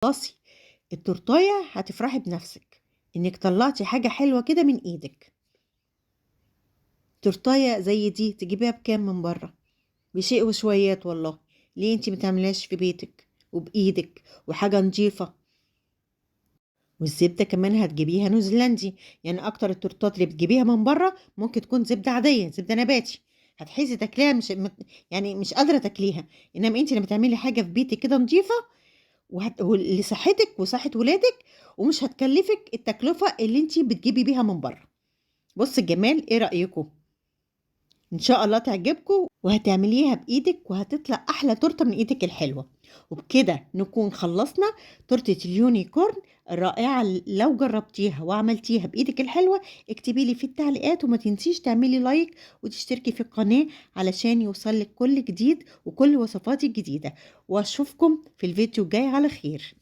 تخلصي التورتاية هتفرحي بنفسك انك طلعتي حاجة حلوة كده من ايدك. تورتاية زي دي تجيبيها بكام من بره؟ بشيء وشويات والله. ليه انتي متعملهاش في بيتك وبايدك وحاجة نظيفة؟ والزبدة كمان هتجيبيها نيوزيلندي، يعني اكتر التورتات اللي بتجيبيها من بره ممكن تكون زبدة عادية، زبدة نباتي، هتحسي تاكليها مش يعني مش قادرة تاكليها. انما انتي لما تعملي حاجة في بيتك كده نظيفة لصحتك وصحة ولادك، ومش هتكلفك التكلفة اللي انتي بتجيبي بيها من بره. بص الجمال، ايه رأيكم؟ ان شاء الله تعجبكم وهتعمليها بايدك وهتطلع احلى تورته من ايدك الحلوه. وبكده نكون خلصنا تورته ال unicorn الرائعه. لو جربتيها وعملتيها بايدك الحلوه اكتبي لي في التعليقات، وما تنسيش تعملي like وتشتركي في القناه علشان يوصلك كل جديد وكل وصفاتي الجديده. واشوفكم في الفيديو الجاي على خير.